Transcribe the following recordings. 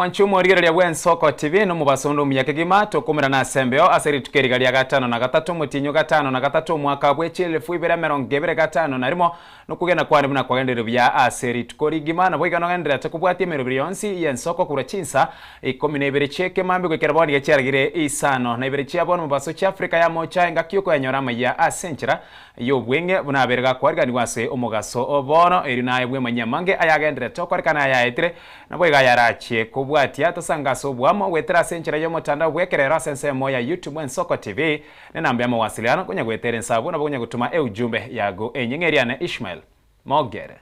Omwanchi omorigereria bw'Ensoko TV nomobaso onde omuya kegima, tokomerana ase embeo ase rituko eriga ria gatano na gatato omotienyi o gatano na gatato omwaka bwe chielfu ibere emerongo ebere gatano na rimo, nokogenda kwane buna kwagenderire buya ase rituko rigima, naboigo nogendererete kobwatia emeroberi yonsi y'ensoko korwa chinsa ikomi na ibere chi'ekemambia goikera bono iga chiaragire isano na ibere chia bono mobaso chi'Afrika ya Mocha engaki y'okoyanyora amayia ase enchera y'obweng'e buna abere gakoariganigwa ase omogaso o bono, erio naye bwemanyie amange ayagendererete okorekana ayaetire, Naboigo ayarachie kobwatia tosange ase oboamo goetera ase enchera y'omotandao bw'ekerero ase ensemo ya YouTube Ensoko TV nenamba ya mawasiliano konya goetera ense abwo nabo konya gotuma eujumbe yago enyeng'e eriane Ishmael Mogere.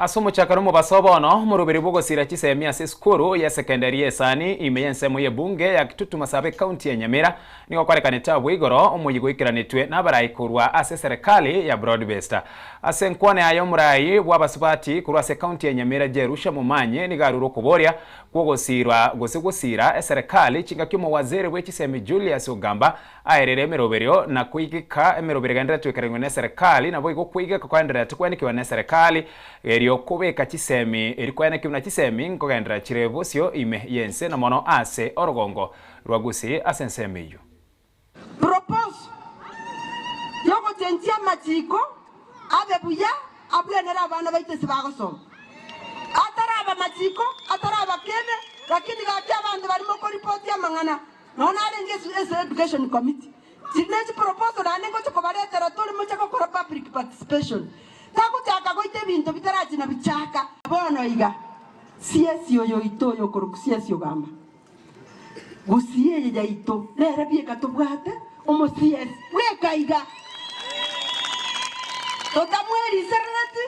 Ase omochakano omobaso o bono, omoroberi bw'ogosiira chisemi ase esukuru y'esekendari y'Esani ime y'ensemo y'ebunge ya Kitutu Masaba ekaunti ya Nyamira nigo kwarekanete abwo igoro omoyio goikeranetwe nabarai korwa ase eserekari ya Broad Based. Ase enkwana yaye omorai bw'abasubati korwa ase ekaunti ya Nyamira Jerusha Momanyi nigo arure okoboria kw'ogosiirwa gose gosiira eserekari chingaki omowaziri bwe chisemi Julius Ogamba Aerire emeroberio na koigeka emeroberio egendererete goikeranigwa neserekari, naboigo koigeka kogendererete kwenekiwa neserekari, erio kobeka chisemi eri kwenekiwa buna chisemi nkogenderera chire bosio ime y'ense na mono ase orogongo rwa Gusii ase ensemo eyio. Proposal yogochenchia amachiko abe buya abwenere abana baito ase bagosoma. Ataraba machiko, ataraba kende, lakini gaki abanto baria mokoripoti amang'ana Nonya narenge ase education committee, chiri ne chiproposal naende ngocha kobaretera tore moche gokora public participation. Tagochaka goita ebinto bitarachi na bichaka. Bono iga, CS oyo oito oyo okorokwa CS Ogamba, gusii eye yaito nere bieka tobwate omo CS bweka iga. Totamweriserereti,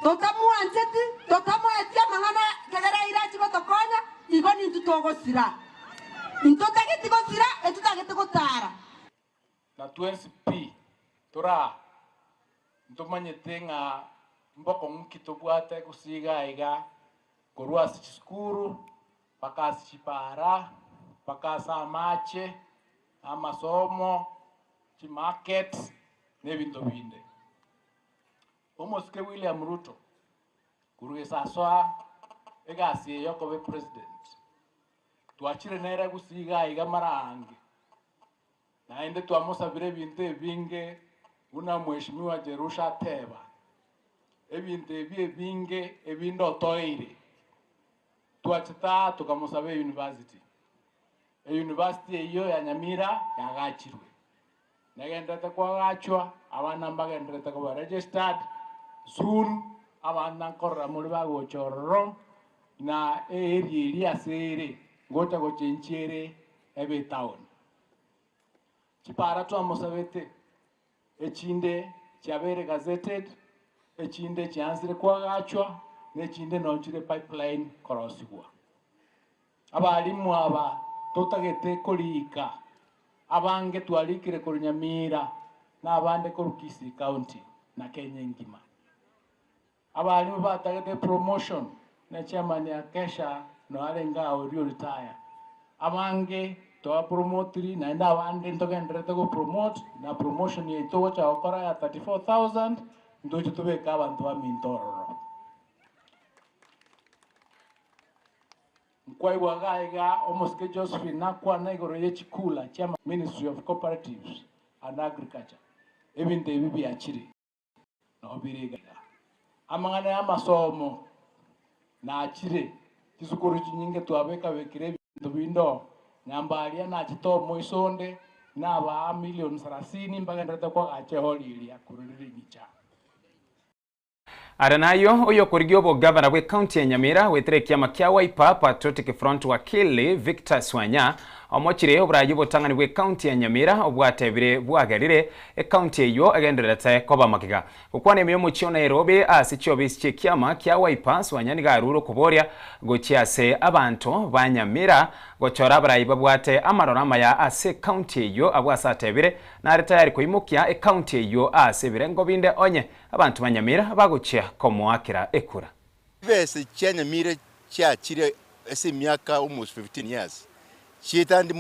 totamwancheti, totamoeti amang'ana kegera aire achi gotokonya, igo nintwe togosira. Intotageti gosira, etotagete gotaara. Na twensi pi tore aa ntomanyete ng'a mbokong'u ki tobwate gose iga iga korwa ase chisukuru mpaka ase chipara, mpaka ase amache, amasomo, chimarket, na ebinto binde. Omosike William Ruto korwa gesasoa egasi eye yokoba epresident, twachire nere gusii iga iga mara aange, naende twamosabire ebinto ebinge buna Mheshimiwa Jerusha ateba, ebinto ebi ebinge ebinde otoeire, twachete aa tokamosaba euniversity, euniversity eyio ya Nyamira yagachirwe. Negendererete koagachwa, abana mbagendererete koba registered, soon abana nkorora more bagocha ororo, na earea eria ase ere ngocha gochenchia ere ebe etown. Chipara twamosabete, echinde chiabeire gazetted, echinde chiansire koagachwa, na echinde nonye chire pipeline korosigwa. Abalimu aba totagete koriika, abange twarikire korwa Nyamira na abande korwa Kisii County na Kenya engima. Abalimu batagete promotion na chairman ya Kesha no arenge aa oria o retire. Abange twabapromotiri naende abande ntogendererete go promote na promotion yaito togocha gokora ya 34,000 ntoche tobeke abanto baminto ororo. Nkwaigwa iga iga omosike Josephine nakwana igoro ye chikula chia Ministry of Cooperatives and Agriculture, ebinto ebi biachire nabo bire iga iga. Amang'ana ya amasomo nachire, chisukuru chinyinge twabekabekire ebinto binde oo, Nyambaria nachete omoiso onde nabaa million sarasini mbagenderete koagacha ehori eria korwa rire ring'icha. Are nayio, oyokorigia obogavana bw'ecounty ya Nyamira goetera ekiama kia Wiper Patriotic Front Wakili Victor Swanya omochire oborayi obotang'ani bw'ecounty ya Nyamira obwatebire bwagerire ecounty eyio egendererete koba magega. Gokwana ime y'omochie o Nairobi ase chiobisi chi'ekiama kia Wiper, Swanya nigo arure okoboria gochia ase abanto ba Nyamira gochora abarayi babwate amaroro amaya ase ecounty eyio abwo ase atebire nare tayari koimokia ecounty eyio ase ebirengo binde onye Abanto ba Nyamira bagochia komoakera ekura. Chibesa chia Nyamira chiachire ase emiaka almost 15 years. Chietandi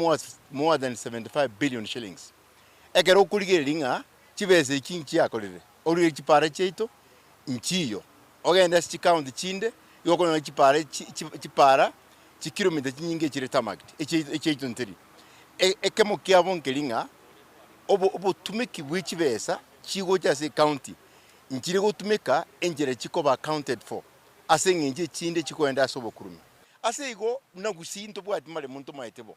more than 75 billion shillings. Ekero okorigereria ng'a chibesa echi nchiakorire, orire chipara chiaito nchiyo, ogende ase chicounty chinde igo okonyora chipara chipara chikilomita chinyinge chire tarmacked, echiaito nteri. Ekemo kiabo nkeri ng'a obotumeki bwe chibesa chigocha ase ecounty nchire gotumeka enchera chikoba accounted for ase eng'encho echinde chikoenda ase obokurume. Ase igo buna gusii ntobwati maremo ntomaete bo,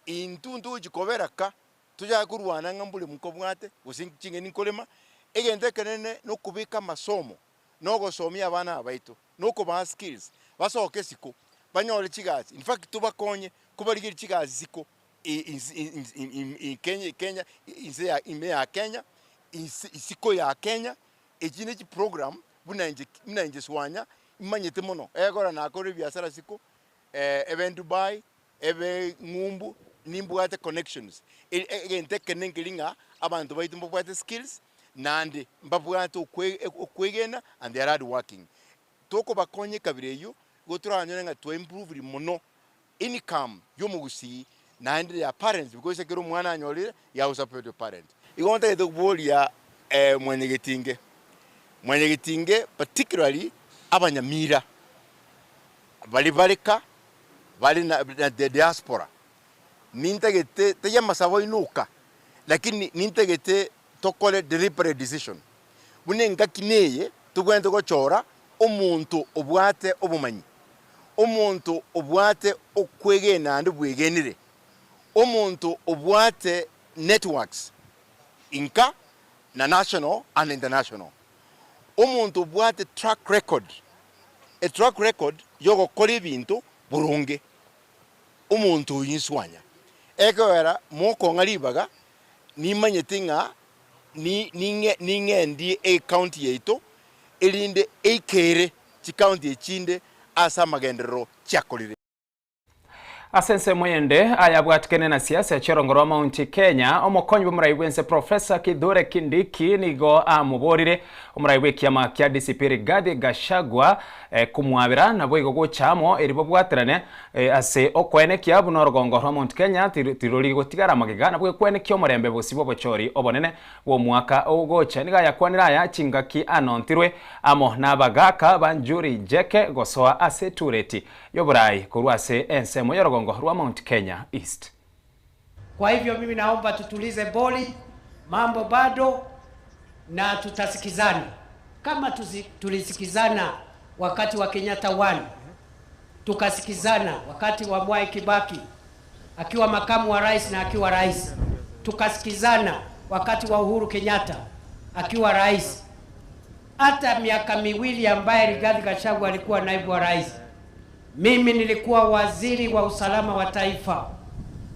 intwe ntogochi kobera ka tochake korwana ng'a mboremu nkobwate gose ching'eni nkorema, egento ekenene nokobeka amasomo na ogosomia abana aba baito, na okobaa skills, basoke isiko banyore chigasi, in fact tobakonye kobarigeria chigasi isiko Kenya inse ya ime ya Kenya, inse isiko ya Kenya, echi ne chiprogram buna inche buna inche Swanya imanyete mono, egekogera nakore ebiasara isiko, ebe Dubai, ebe ng'umbu, nimbwate connections. Egento ekenene nkeri ng'a abanto baito mbabwate skills, naende mbabwate okwegena and they are hard working. Tokobakonya ekabira eyio, igo toranyore ng'a twa improved mono income y'omogusii naende their parents because ekero omwana anyorire you have to support your parent. Igo ntagete koboria mwanyagetinge, mwanyagetinge particularly abanyamira baria bare ka bare na the diaspora, nintagete tari amasabo aino oka, lakini nintagete tokore deliberate decision buna engaki neye tobwenerete gochora omonto obwate obomanyi. Omonto obwate okwegena naende bwegenire, omonto obwate networks inka na national and international, omonto obwate track record, a track record yogokora ebinto boronge, omonto oyio inswanya. Ekogera mokong'a ribaga nimanyete ng'a ning'endie ecounty yaito erinde eikere chicounty echinde ase amagenderero chiakorire. Ase ensemo eyende ayabwatikene na siasa chi'orongo rwa Mount Kenya, omokonyi bw'omorai bw'ense Professor Kithure Kindiki nigo amoborire omorai bw'ekiama kia DCP Rigathi Gachagua komwabera naboigo gocha amo erio babwaterane Ase okoenekia buna orogongo rwa Mount Kenya tirori gotigara magega, nabwo gekwenekia omorembe bosio bw'obochori obonene bw'omwaka ogocha. Nigo ayakwanire aya chingaki anontirwe amo nabagaaka ba Njuri Njeke gosoa ase etureti y'oboraai korwa ase ensemo y'orogongo rwa Mount Kenya East. Kwa hivyo mimi naomba tutulize boli, mambo bado na tutasikizana kama tusi, tulisikizana wakati wa Kenyatta 1 tukasikizana wakati wa Mwai Kibaki akiwa makamu wa rais na akiwa rais, tukasikizana wakati wa Uhuru Kenyatta akiwa rais, hata miaka miwili ambaye Rigathi Gachagua alikuwa naibu wa rais, mimi nilikuwa waziri wa usalama wa taifa.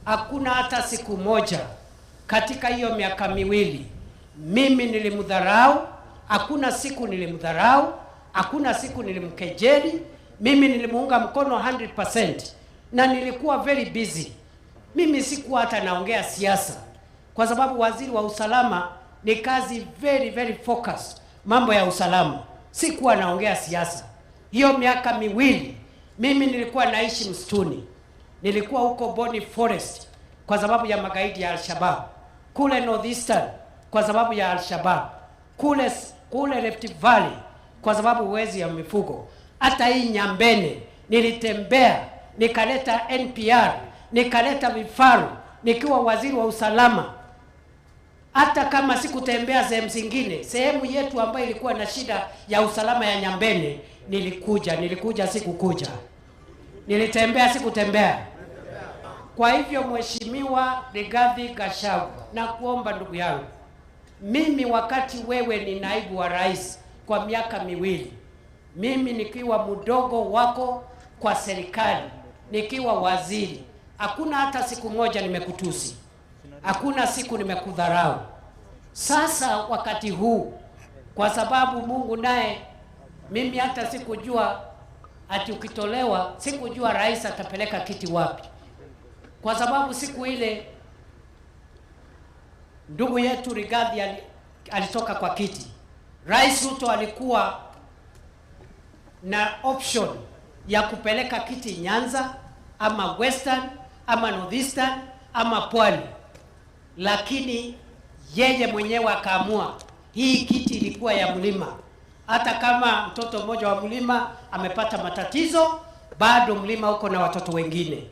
Hakuna hata siku moja katika hiyo miaka miwili mimi nilimdharau, hakuna siku nilimdharau, hakuna siku nilimkejeli. Mimi nilimuunga mkono 100% na nilikuwa very busy. Mimi sikuwa hata naongea siasa, kwa sababu waziri wa usalama ni kazi very very focused, mambo ya usalama. Sikuwa naongea siasa. Hiyo miaka miwili mimi nilikuwa naishi msituni, nilikuwa huko Boni Forest kwa sababu ya magaidi ya Al-Shabaab, kule Northeastern kwa sababu ya Al-Shabaab, kule kule Rift Valley kwa sababu wezi ya mifugo. Hata hii Nyambene nilitembea nikaleta NPR, nikaleta vifaru nikiwa waziri wa usalama. Hata kama sikutembea sehemu zingine, sehemu yetu ambayo ilikuwa na shida ya usalama ya Nyambene nilikuja, nilikuja, sikukuja, nilitembea, sikutembea. Kwa hivyo, Mheshimiwa Rigathi Gachagua, nakuomba ndugu yangu, mimi wakati wewe ni naibu wa rais kwa miaka miwili, mimi nikiwa mdogo wako kwa serikali, nikiwa waziri, hakuna hata siku moja nimekutusi, hakuna siku nimekudharau. Sasa wakati huu, kwa sababu Mungu naye, mimi hata sikujua ati ukitolewa, sikujua rais atapeleka kiti wapi, kwa sababu siku ile ndugu yetu Rigathi alitoka kwa kiti, Rais Ruto alikuwa na option ya kupeleka kiti Nyanza ama Western ama North Eastern ama Pwani, lakini yeye mwenyewe akaamua hii kiti ilikuwa ya mlima. Hata kama mtoto mmoja wa mlima amepata matatizo, bado mlima uko na watoto wengine.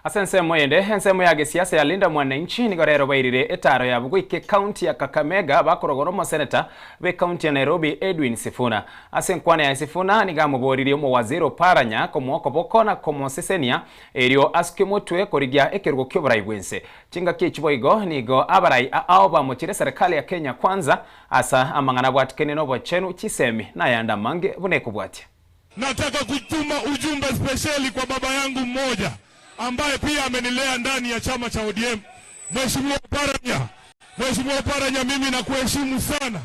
Ase ensemo ende, ensemo ya gesiasa ya Linda Mwananchi nigo rero bairire etaro yabo goika ecounty ya Kakamega bakorogora omoseneta bw'ecounty ya Nairobi Edwin Sifuna. Ase enkwana yaye Sifuna nigo amoboririe omowaziri Oparanya komoa okoboko na komosesenia erio asuke motwe korigia ekerugo ki'oborai bw'ense. Chingaki echi boigo nigo abarai ao bamochire eserekari ya Kenya Kwanza ase amang'ana abwatikene nobochenu, chisemi nayande amange buna ekobwatia. Nataka kutuma ujumbe spesheli kwa baba yangu mmoja ambaye pia amenilea ndani ya chama cha ODM, Mheshimiwa Oparanya. Mheshimiwa Oparanya, mimi nakuheshimu sana,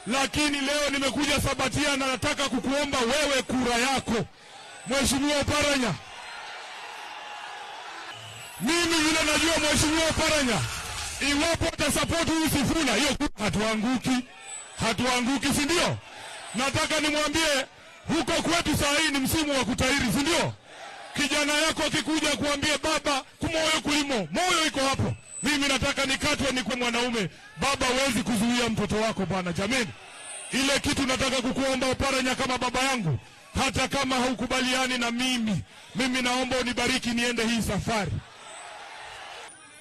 lakini leo nimekuja Sabatia na nataka kukuomba wewe kura yako. Mheshimiwa Oparanya, mimi vile najua Mheshimiwa Oparanya, iwapo atasapoti huyu Sifuna, hiyo kura hatuanguki, hatuanguki, si ndio? Nataka nimwambie huko kwetu saa hii ni msimu wa kutairi, si ndio? Kijana yako akikuja kuambie baba, kumoyo kulimo, moyo iko hapo. Mimi nataka nikatwe nikwe mwanaume. Baba, huwezi kuzuia mtoto wako bwana. Jameni, ile kitu nataka kukuomba Oparanya, kama baba yangu, hata kama haukubaliani na mimi, mimi naomba unibariki niende hii safari.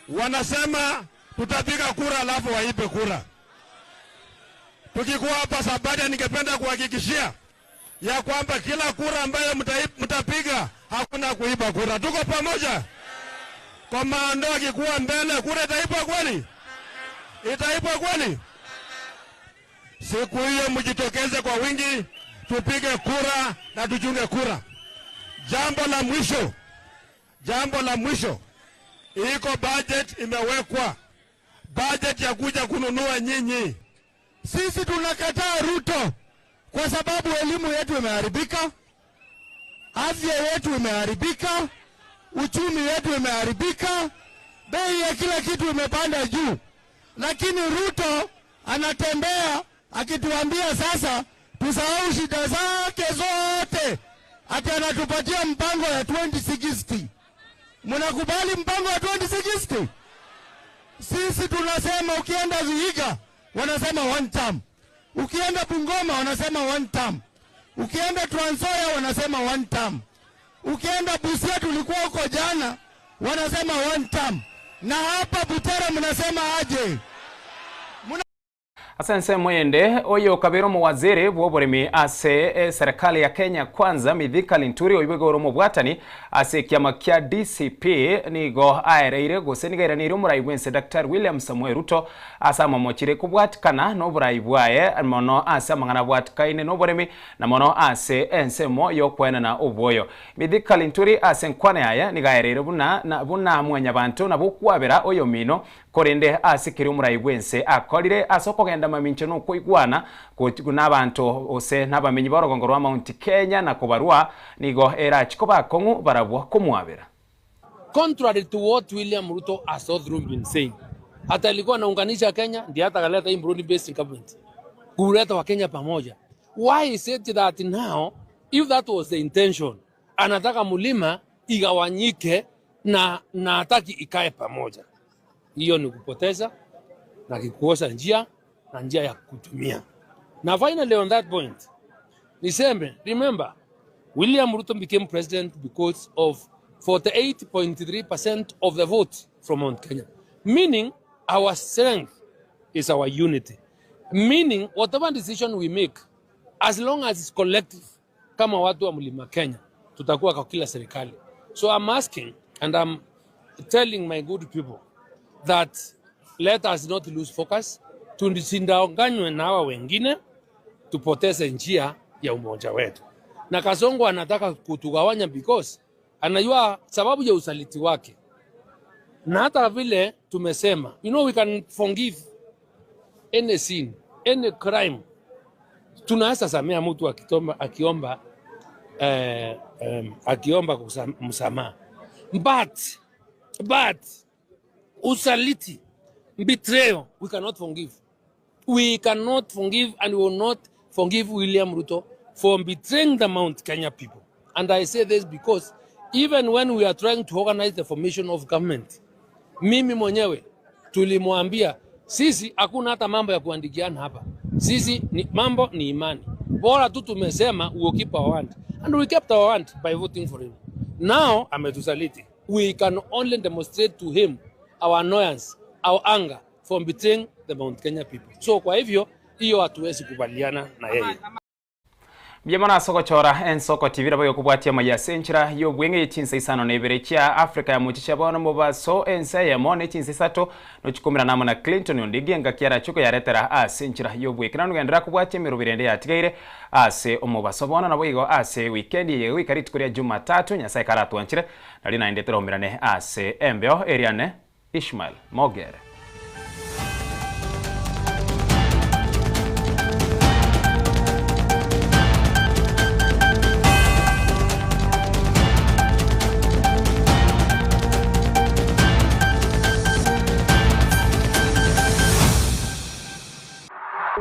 Wanasema tutapiga kura alafu waibe kura. Tukikuwa hapa Sabatia, ningependa kuhakikishia ya kwamba kila kura ambayo mtapiga hakuna kuiba kura. Tuko pamoja? Komando akikuwa mbele, kura itaibwa kweli? Itaibwa kweli? Siku hiyo mjitokeze kwa wingi, tupige kura na tuchunge kura. Jambo la mwisho, jambo la mwisho, iko budget imewekwa, budget ya kuja kununua nyinyi. Sisi tunakataa Ruto kwa sababu elimu yetu imeharibika, afya yetu imeharibika, uchumi wetu imeharibika, bei ya kila kitu imepanda juu. Lakini Ruto anatembea akituambia sasa tusahau shida zake zote, ati anatupatia mpango ya 2060. Mnakubali mpango wa 2060? Sisi tunasema ukienda Vihiga wanasema one term, ukienda Bungoma wanasema one term, ukienda Trans Nzoia wanasema one term, ukienda Busia tulikuwa huko jana wanasema one term, na hapa Butere mnasema aje? Ase ensemo eyende, oyo okabera omowaziri bw'oboremi ase eserekari ya Kenya Kwanza, Mithika Linturi, oyio iga ore omobwatani ase ekiama kia DCP, nigo aereire gose nigo airaneirie omorai bw'ense Daktari William Samoei Ruto ase amamochire kobwatikana noborai bwaye mono ase amang'ana abwatikaine noboremi na mono ase ensemo y'okoenana obwoyo. Mithika Linturi ase enkwana yaye nigo aereire buna buna mwanyabanto nabo okwabera oyomino Korende ase keria omorai bw'ense akorire ase okogenda mamincha nokoigwana nabanto gose nabamenyi b'orogongo rwa Mount Kenya na kobarua, nigo erachie koba akong'u barabwo komwabera. Contrary to what William Ruto has all through been saying. Hata alikuwa anaunganisha Kenya, ndiye hata akaleta hii broad based government. Kuleta Wakenya pamoja. Why is it that now if that was the intention, anataka mlima igawanyike na na hataki ikae pamoja? Hiyo ni kupoteza na kukosa njia na njia ya kutumia. Na finally on that point, niseme remember William Ruto became president because of 48.3% of the vote from Mount Kenya, meaning our strength is our unity, meaning whatever decision we make as long as it's collective, kama watu wa Mlima Kenya tutakuwa kwa kila serikali. So I'm asking and I'm telling my good people that let us not lose focus, tusindanganywe na hawa wengine tupoteze njia ya umoja wetu. Na Kasongo anataka kutugawanya because anajua sababu ya usaliti wake, na hata vile tumesema, you know we can forgive any sin, any crime. Tunaweza samea mtu akitomba, akiomba eh, um, akiomba msamaha but, but usaliti, betrayal, we cannot forgive. We cannot forgive and we will not forgive William Ruto for betraying the Mount Kenya people. And I say this because Even when we are trying to organize the formation of government, mimi mwenyewe tulimwambia sisi hakuna hata mambo ya kuandikiana hapa. Sisi ni, mambo ni imani. Bora tu tumesema we will keep our word. And we kept our word by voting for him. Now ametusaliti. We can only demonstrate to him our annoyance, our anger for betraying the Mount Kenya people. So kwa hivyo hiyo hatuwezi kubaliana na yeye. Mbuya mono ase ogochora ensoko TV nabo yokobwatia amaiyo ase enchera y'obweng'e ye chinsa isano na ibere chia Africa ya mochie chia bono mobaso ense eyemo ne chinsa isato nochikomerana amo na Clinton Ondigi engaki arachie koyaretera ase enchera y'obwekeranu genderera kobwatia emeroberi ende yatigaire ase omobaso bono naboigo ase weekend eye goika rituko ria Jumatatu Nyasae karatwanchire nario naende toromerane ase embeo eriane Ishmael Mogere.